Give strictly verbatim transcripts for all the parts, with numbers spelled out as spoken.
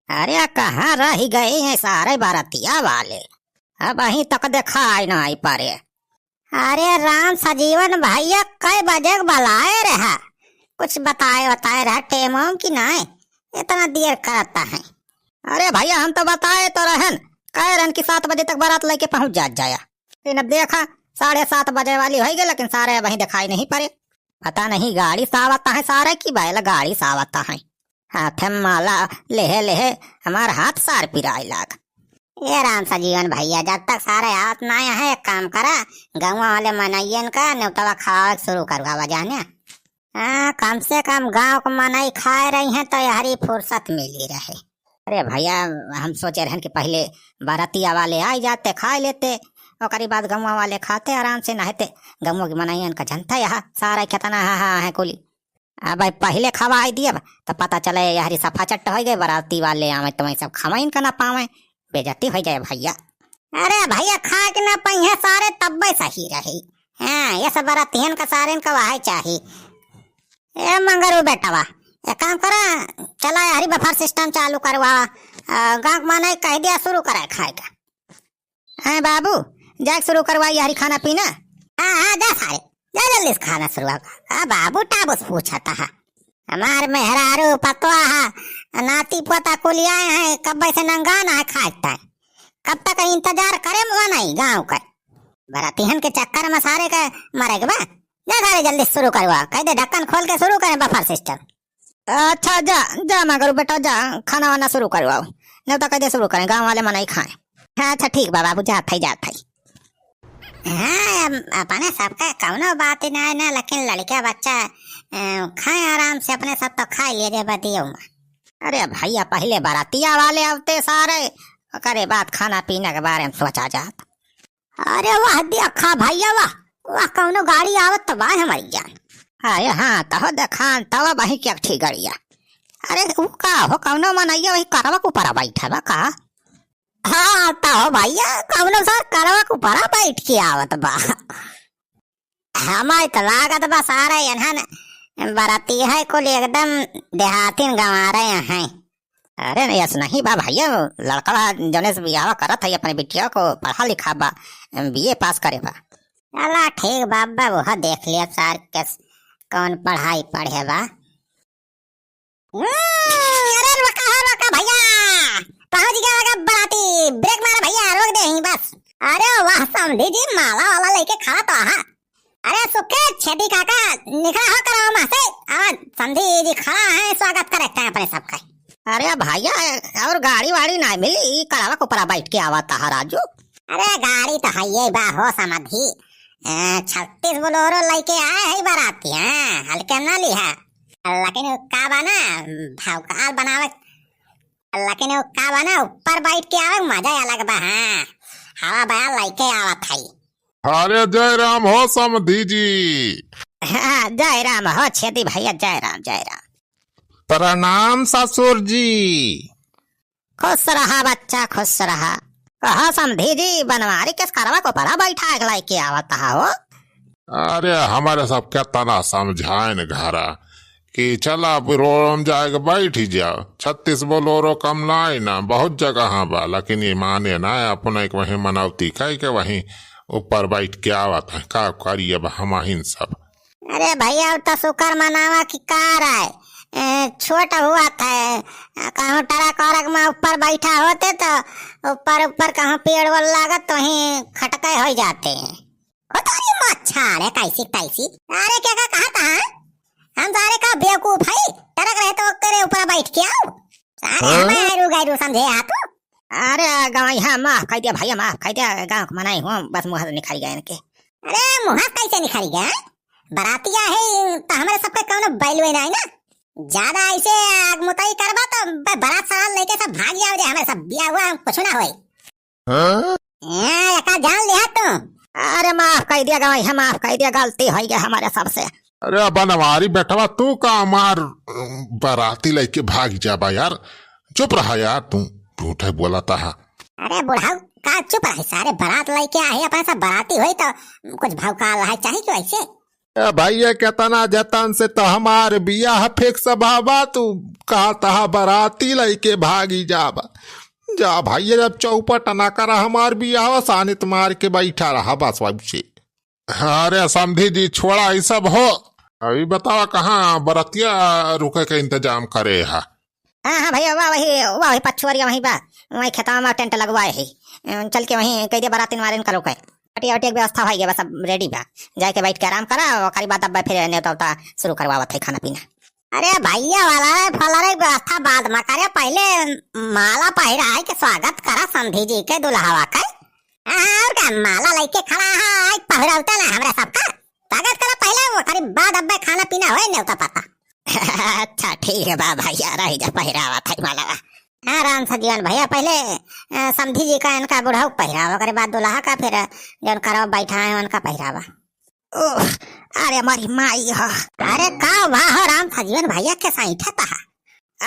अरे, कहाँ रहि गए हैं सारे बरतिया वाले? अबहीं तक देखाई नाहीं परे। अरे राम सजीवन भइया, कई बजे क बलाए रहा? कुछ बताए बताए रहा टेम-ओम कि नाहीं? इतना देर करत हैं। अरे भइया, हम तो बताए तो रहेन, कहे रहेन कि सात बजे तक बारात लइके पहुँच जात जाया। लेकिन अब देखा, साढ़े सात बजे वाली होइ गए, लेकिन सारे अबहीं देखाई नहीं परे। पता नहीं गाड़ी से आवत हैं सारे कि बैलगाड़ी से आवत हैं। हाथे में माला लेहे लेहे हमार हाथ सार पिराए लाग। ए राम सजीवन भइया, जब तक सारे आवत नाहीं हैं, एक काम करा, गउँवा वाले मनइयन का नेवतवा खवावे के शुरू करवावा जाने। हाँ, कम से कम गाँव के मनई खाए रही हैं तो यहरी फुर्सत मिली रहे। अरे भइया, हम सोचे रहेन कि पहिले बरतिया वाले आइ जाते, खाए लेते, ओकरी बाद गउँवा वाले खाते आराम से, नाहीं ते गउँवा के मनइयन का जनता यहाँ सारा केतना हा हा हैं कुली। अब पहिले खवाई दियब, त पता चले यहरी सफा चट्ट होइ गए, बराती वाले आवे त वहीं सब खवाइन का ना पावे, बेइज्जती होइ जाए भइया। अरे भइया, खा के ना पइहें सारे, तब्बे सही रही। हाँ, ये सब बरातियन का सारेन का वहै चाही। ए मंगरू बेटवा, एक काम करा, चला यहरी बफर सिस्टम चालू करवा, अ, गाँव के मनई कहि दिया शुरू करे खाए का। हैं बाबू, जाके शुरू करवाई यहरी खाना पीना। हाँ, हाँ, जा सारे, जा जल्दी से खाना शुरू कर। आ बाबू टाबू से पूछत हा। हमार मेहरारू पतवा हा, नाती पोता कुल आए हैं, कब्बे से नंगा ना है खाए ताए। कब तक इंतजार करे मनई गाँव का? बरातियन के चक्कर में सारे का मरे के बा। जा सारे जल्दी से शुरू करवा, कहि दे ढक्कन खोल के शुरू करें बफर सिस्टम। अच्छा, जा, जा मगरू बेटा, जा, खाना वाना शुरू करवाओ, नेवता कहि दे शुरू करें, गाँव वाले मनई खाएँ। हाँ, अच्छा, ठीक बा बाबू, जात हई, जात हई। हाँ, अब अपने सबका कउनो बात ही नाहीं ना, लेकिन लड़का बच्चा, अ, खाएँ आराम से, अपने सब तो खाइ लिए जे बदियो में। अरे भइया, पहिले बरातिया वाले आवते सारे, ओकरे बाद खाना पीना के बारे में सोचा जात। अरे वाह, देखा भइया वाह, वाह, कउनो गाड़ी आवत त बा हमारी जान। अरे हाँ, तहो देखान, तब वही के एक ठी गड़िया। अरे उ का हो, कउनो मनइया वही करवा के ऊपर बैठा बा का? हाँ, तहो भइया, कउनो सर करवा के ऊपर बैठ के आवत बा। हमारे त लागत बा सारे एन्हन बराती है कुल एकदम देहातिन गंवारे हैं। अरे नहीं, ऐसा नहीं बा भइया, लड़का जौने से बियाह करत है अपने बिटिया को पढ़ा लिखा बा, बीए पास करे बा। चला ठीक बा, बा वह देख लिया सार के कौन पढ़ाई पढ़े बा। हम्म, अरे रुका हो, रुका भइया, पहुँच गया होगा बराती, ब्रेक मारा भइया, रोक दे यहीं बस। अरे वाह समधी जी, माला वाला लइके खड़ा तो हा। अरे सुखे, छेदी काका, निकला हो करवा मा से। आवा, समधी जी खड़ा है, स्वागत करे थे अपने सबका। अरे भइया, और गाड़ी वाड़ी ना मिली, ई करवा के ऊपर बैठ के आवा था राजू। अरे गाड़ी तो है ये बा हो समधी, अ, छत्तीस बोलेरो लइके आए है बराती, हाँ, हल्के ना लिहा। लेकिन उ का बा ना, भौकाल बनावे, लेकिन उ का बा ना, ऊपर बैठ के आवे, मजा अलग बा, हाँ। हवा बयार लइके आवत हई। अरे जय राम हो समधी जी। हाँ, जय राम हो छेदी भइया, जय राम, जय राम। प्रणाम ससुर जी। खुश रहा बच्चा, खुश रहा। कहा समधी जी, बनवारी किस करवा के ऊपर बैठा के लइके आवत हा हो? अरे, हमरे सब केतना समझाइन घरा कि चला, अब रोड में जाए के बैठ ही जाओ। छत्तीस बोलेरो कम नाई ना, बहुत जगह बा, लेकिन ई माने ना, अपने के वहीं मनौती कह के वहीं ऊपर बैठ के आवत है। का करी अब हमहिन सब? अरे भइया, अब तो शुक्र मनावा कि कार है, ए, छोट हुआ था, कहूँ ट्रक वरक में ऊपर बैठा होते तो ऊपर, ऊपर कहूँ पेड़ वोड़ लागत तो ही खटके हो जाते हैं। ओ तोरी मच्छर है, कैसी तैसी। अरे के का कहा था? हम सारे का बेवकूफ है, ट्रक रहे तो ओकरे ऊपर बैठ के आओ। सारे हाँ? हमें हैरू गैरू समझे हा तू। अरे गवैया माफ कह दिया भइया, माफ कह दिया, गाँव के मनाई हूँ, बस मुँह से निकल गए इनके। अरे मुँह से कैसे निकल गया? बरातिया है तो हमरे सबके कौनो बैलवे नहीं ना। ज्यादा ऐसे आग मुताई करबा तो ब-, बारात सारा लेके सब भाग जाओ जे, हमरे सब बिया हुआ, हम कुछ ना होई। हाँ? ए, एका जान लिहा तू। अरे माफ कह दिया गवैया, माफ कह दिया, गलती हो गया हमारे सबसे। अरे बनवारी बेटवा, तू का हमार, अ, बराती लइके भाग जाबा यार? चुप रहा यार तू, झूठे बोलत हा। अरे बुढ़ऊ, का चुप रहे, सारे बरात लइके आहे, अपने सब बराती होई तो कुछ भौकाल रहे चाही क्यों ऐसे? ए भैया, केतना जतन से तो हमार बियाह fix भवा, तू कहत हा बराती लइके भागी जाबा। जा भैया, अब चौपट ना करा हमार बियाह, सानित मार के बैठा रहा बस वैसे। अरे समधी जी, छोड़ा ई सब हो। अभी बतावा, कहाँ बरतिया रुके के इंतजाम करे हा? हाँ, हाँ भैया, वह वही, वह वही पछुआरिया वहीं बा, वहीं खेतवा में tent लगवाए है। अ, चल के वहीं कह दे बरातिन मारे इनका रुके। पटिया वटिया के व्यवस्था होइ गया बा, सब ready बा। जाके बैठ के आराम करा, ओकरी बाद अब फिर नेवता उता शुरू करवावत है खाना पीना। अरे भैया वाला रे, फला रे, व्यवस्था बाद में करे, पहले माला पहिराए के स्वागत करा समधी जी के दुल्हवा के। हाँ, और का, माला लइके खड़ा है, आज पहिरौते ना हमरा सबका। स्वागत करा पहले, ओकरी बाद अब्बे खाना पीना होए, नेवता पता। अच्छा, ठीक है बा भैया, रह जा, पहिरावा था मालावा। हाँ, राम सजीवन भैया, पहले, अ, समधी जी का, इनका बुढ़ऊ पहिरावा, ओकरे बाद दुल्हा का, फिर जौन करवा बैठा है, उनका पहिरावा। ओह, अरे मोरी माई हो। अरे का हुआ हो राम सजीवन भैया, के सैठत हा?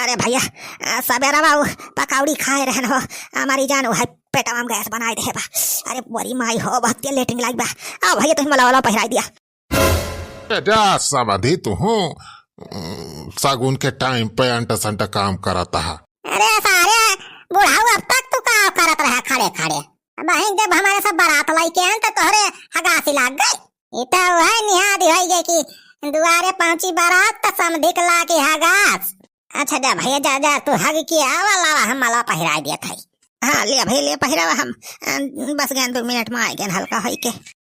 अरे भैया, अ, सबेरा बा उ पकौड़ी खाए रहन हो, हमारी जान वही पेटवा में गैस बनाए दे बा। अरे मोरी माई हो, बहुत तेल लेटरिन लाग बा। आ भैया, तुम मला वाला पहिराई दिया। ए, जा समधी तू हूँ, उम, सगुन के time पे अंट संट काम करत हा। अरे सारे बुढ़ऊ, अब तक तू का करत रहा खड़े खड़े? अब वहीं जब हमारे सब बारात लइके आन तो तोहरे हगासी लाग गई। ई तो वह निहाद होई गई कि दुआरे पहुंची बारात तो समधी के लागी हगास। अच्छा जा भैया, जा, जा, तू हग के आवा, लावा, हम माला पहिराए दिया था। हाँ, ले भैया, ले पहिरावा हम, अ, बस गए दो मिनट में आए गए हल्का होई के।